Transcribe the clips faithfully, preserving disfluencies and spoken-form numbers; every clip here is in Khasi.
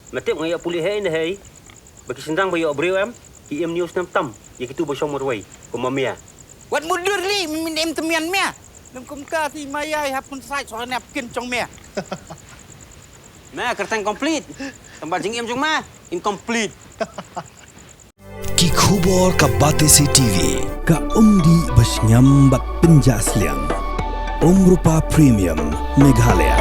Me tip nga ïoh pule hei ne hei. Ba ki shynrang ba ïoh briew em, ki im news tam tam ïa kitu ba shong marwei kumba mia. Wat mudur li, me im temian mia. Lem kumta ti maya hap kun sait soal ne ap kin jong mia. Me kyrteng complete. Tang ba jingim jong me incomplete. Ki khubor ka Batesi T V. Ka umdih ba shngiam bad pynjah sliang. Umrupa Premium Meghalaya.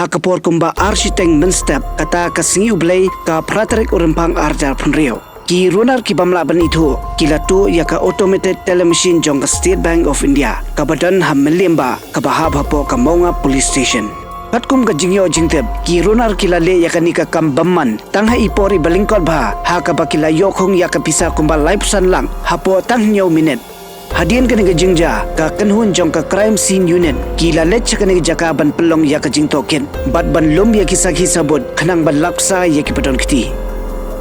Ha ka por kumba ar shiteng mynstep, kata ka sngi U Blei, ka phra tarik u Rymphang ar hajar phew hynriew, ki runar ki bym lah ban ithuh ki la tuh ïa ka automated teller machine jong ka State Bank of India, kaba don ha Mylliem Bah, kaba hap hapoh ka Mawngap Police Station. Katkum ka jingïoh jingtip, ki runar ki la leh ïa kane ka kam bymman tang ha i por iba lyngkot bha, ha kaba ki la ïohkhong ïa ka pisa kumba laiphew san lak hapoh tang hynñiew minit. Hadien kane ka jingjia, ka kynhun jong ka Crime Scene Unit ki la leit sha kane ka jaka ban pynlong ïa ka jingtohkit bad ban lum ïa ki sakhi sabut khnang ban lap ksa ïa kiba don kti.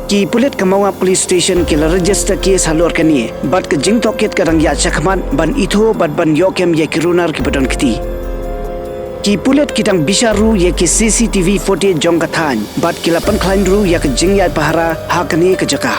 Ki pulit ka Mawngap Police Station ki la register case halor kane bad ka jingtohkit ka dang ïaid shakhmat ban ithuh bad ban ïoh kem ïa ki runar kiba don kti. Ki pulit ki dang bishar ruh ïa ki C C T V footage jong ka thaiñ bad ki la pynkhlaiñ ruh ïa ka jingïaid pahara ha kane ka jaka.